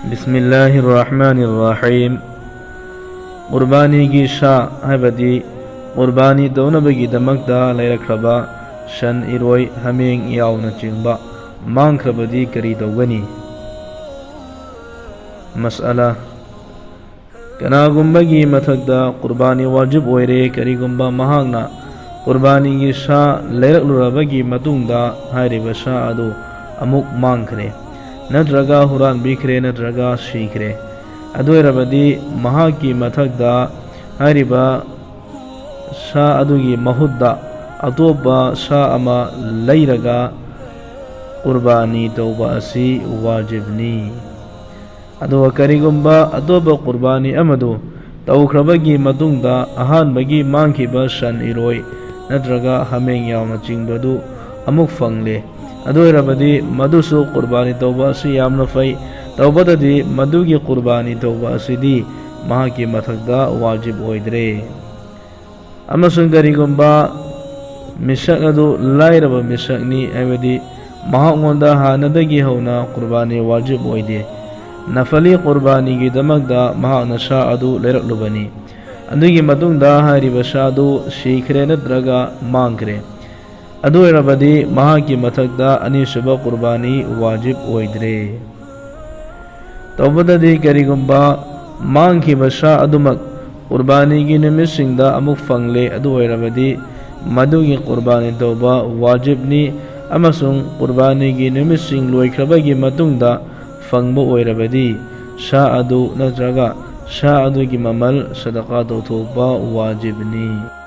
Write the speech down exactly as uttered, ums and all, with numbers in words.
ꯕꯤꯁꯃꯤꯜꯂꯥꯍꯤꯔ ꯔꯍꯃꯥꯅꯤꯔ ꯔꯍꯤꯝ꯫ ꯀꯨꯔꯕꯥꯅꯤꯒꯤ ꯁꯥ ꯍꯥꯏꯕꯗꯤ ꯀꯨꯔꯕꯥꯅꯤ ꯇꯧꯅꯕꯒꯤꯗꯃꯛꯇ ꯂꯩꯔꯛꯈ꯭ꯔꯕ ꯁꯟ, ꯏꯔꯣꯏ, ꯍꯥꯃꯦꯡ ꯌꯥꯎꯅꯆꯤꯡꯕ ꯃꯥꯡꯈ꯭ꯔꯕꯗꯤ ꯀꯔꯤ ꯇꯧꯒꯅꯤ? ꯃꯁꯑꯂꯥ: ꯀꯅꯥꯒꯨꯝꯕꯒꯤ ꯃꯊꯛꯇ ꯀꯨꯔꯕꯥꯅꯤ ꯋꯥꯖꯤꯕ ꯑꯣꯏꯔꯦ, ꯀꯔꯤꯒꯨꯝꯕ ꯃꯍꯥꯛꯅ ꯀꯨꯔꯕꯥꯅꯤꯒꯤ ꯁꯥ ꯂꯩꯔꯛꯂꯨꯔꯕꯒꯤ ꯃꯇꯨꯡꯗ ꯍꯥꯏꯔꯤꯕ ꯁꯥ ꯑꯗꯨ ꯑꯃꯨꯛ ꯃꯥꯡꯈ꯭ꯔꯦ, ꯅꯠꯇ꯭ꯔꯒ ꯍꯨꯔꯥꯟꯕꯤꯈ꯭ꯔꯦ, ꯅꯠꯇ꯭ꯔꯒ ꯁꯤꯈ꯭ꯔꯦ꯫ ꯑꯗꯨ ꯑꯣꯏꯔꯕꯗꯤ ꯃꯍꯥꯛꯀꯤ ꯃꯊꯛꯇ ꯍꯥꯏꯔꯤꯕ ꯁꯥ ꯑꯗꯨꯒꯤ ꯃꯍꯨꯠꯇ ꯑꯇꯣꯞꯄ ꯁꯥ ꯑꯃ ꯂꯩꯔꯒ ꯀꯨꯔꯕꯥꯅꯤ ꯇꯧꯕ ꯑꯁꯤ ꯋꯥꯖꯤꯕꯅꯤ꯫ ꯑꯗꯨꯒ ꯀꯔꯤꯒꯨꯝꯕ ꯑꯇꯣꯞꯄ ꯀꯨꯔꯕꯥꯅꯤ ꯑꯃꯗꯨ ꯇꯧꯈ꯭ꯔꯕꯒꯤ ꯃꯇꯨꯡꯗ ꯑꯍꯥꯟꯕꯒꯤ ꯃꯥꯡꯈꯤꯕ ꯁꯟ, ꯏꯔꯣꯏ ꯅꯠꯇ꯭ꯔꯒ ꯍꯥꯃꯦꯡ ꯌꯥꯎꯅꯆꯤꯡꯕꯗꯨ ꯑꯃꯨꯛ ꯐꯪꯂꯦ, ꯑꯗꯨ ꯑꯣꯏꯔꯕꯗꯤ ꯃꯗꯨꯁꯨ ꯀꯨꯔꯕꯥꯅꯤ ꯇꯧꯕ ꯑꯁꯤ ꯌꯥꯝꯅ ꯐꯩ꯫ ꯇꯧꯕꯇꯗꯤ ꯃꯗꯨꯒꯤ ꯀꯨꯔꯕꯥꯅꯤ ꯇꯧꯕ ꯑꯁꯤꯗꯤ ꯃꯍꯥꯛꯀꯤ ꯃꯊꯛꯇ ꯋꯥꯖꯤꯕ ꯑꯣꯏꯗ꯭ꯔꯦ꯫ ꯑꯃꯁꯨꯡ ꯀꯔꯤꯒꯨꯝꯕ ꯃꯤꯁꯛ ꯑꯗꯨ ꯂꯥꯏꯔꯕ ꯃꯤꯁꯛꯅꯤ, ꯍꯥꯏꯕꯗꯤ ꯃꯍꯥꯛꯉꯣꯟꯗ ꯍꯥꯟꯅꯗꯒꯤ ꯍꯧꯅ ꯀꯨꯔꯕꯥꯅꯤ ꯋꯥꯖꯤꯕ ꯑꯣꯏꯗꯦ, ꯅꯐꯂꯤ ꯀꯨꯔꯕꯥꯅꯤꯒꯤꯗꯃꯛꯇ ꯃꯍꯥꯛꯅ ꯁꯥ ꯑꯗꯨ ꯂꯩꯔꯛꯂꯨꯕꯅꯤ, ꯑꯗꯨꯒꯤ ꯃꯇꯨꯡꯗ ꯍꯥꯏꯔꯤꯕ ꯁꯥ ꯑꯗꯨ ꯁꯤꯈ꯭ꯔꯦ ꯅꯠꯇ꯭ꯔꯒ ꯃꯥꯡꯈ꯭ꯔꯦ, ꯑꯗꯨ ꯑꯣꯏꯔꯕꯗꯤ ꯃꯍꯥꯛꯀꯤ ꯃꯊꯛꯇ ꯑꯅꯤꯁꯨꯕ ꯀꯨꯔꯕꯥꯅꯤ ꯋꯥꯖꯤꯕ ꯑꯣꯏꯗ꯭ꯔꯦ꯫ ꯇꯧꯕꯇꯗꯤ ꯀꯔꯤꯒꯨꯝꯕ ꯃꯥꯡꯈꯤꯕ ꯁꯥ ꯑꯗꯨꯃꯛ ꯀꯨꯔꯕꯥꯅꯤꯒꯤ ꯅꯨꯃꯤꯠꯁꯤꯡꯗ ꯑꯃꯨꯛ ꯐꯪꯂꯦ, ꯑꯗꯨ ꯑꯣꯏꯔꯕꯗꯤ ꯃꯗꯨꯒꯤ ꯀꯨꯔꯕꯥꯅꯤ ꯇꯧꯕ ꯋꯥꯖꯤꯕꯅꯤ, ꯑꯃꯁꯨꯡ ꯀꯨꯔꯕꯥꯅꯤꯒꯤ ꯅꯨꯃꯤꯠꯁꯤꯡ ꯂꯣꯏꯈ꯭ꯔꯕꯒꯤ ꯃꯇꯨꯡꯗ ꯐꯪꯕ ꯑꯣꯏꯔꯕꯗꯤ ꯁꯥ ꯑꯗꯨ ꯅꯠꯇ꯭ꯔꯒ ꯁꯥ ꯑꯗꯨꯒꯤ ꯃꯃꯜ ꯁꯗꯀꯥ ꯇꯧꯊꯣꯛꯄ ꯋꯥꯖꯤꯕꯅꯤ꯫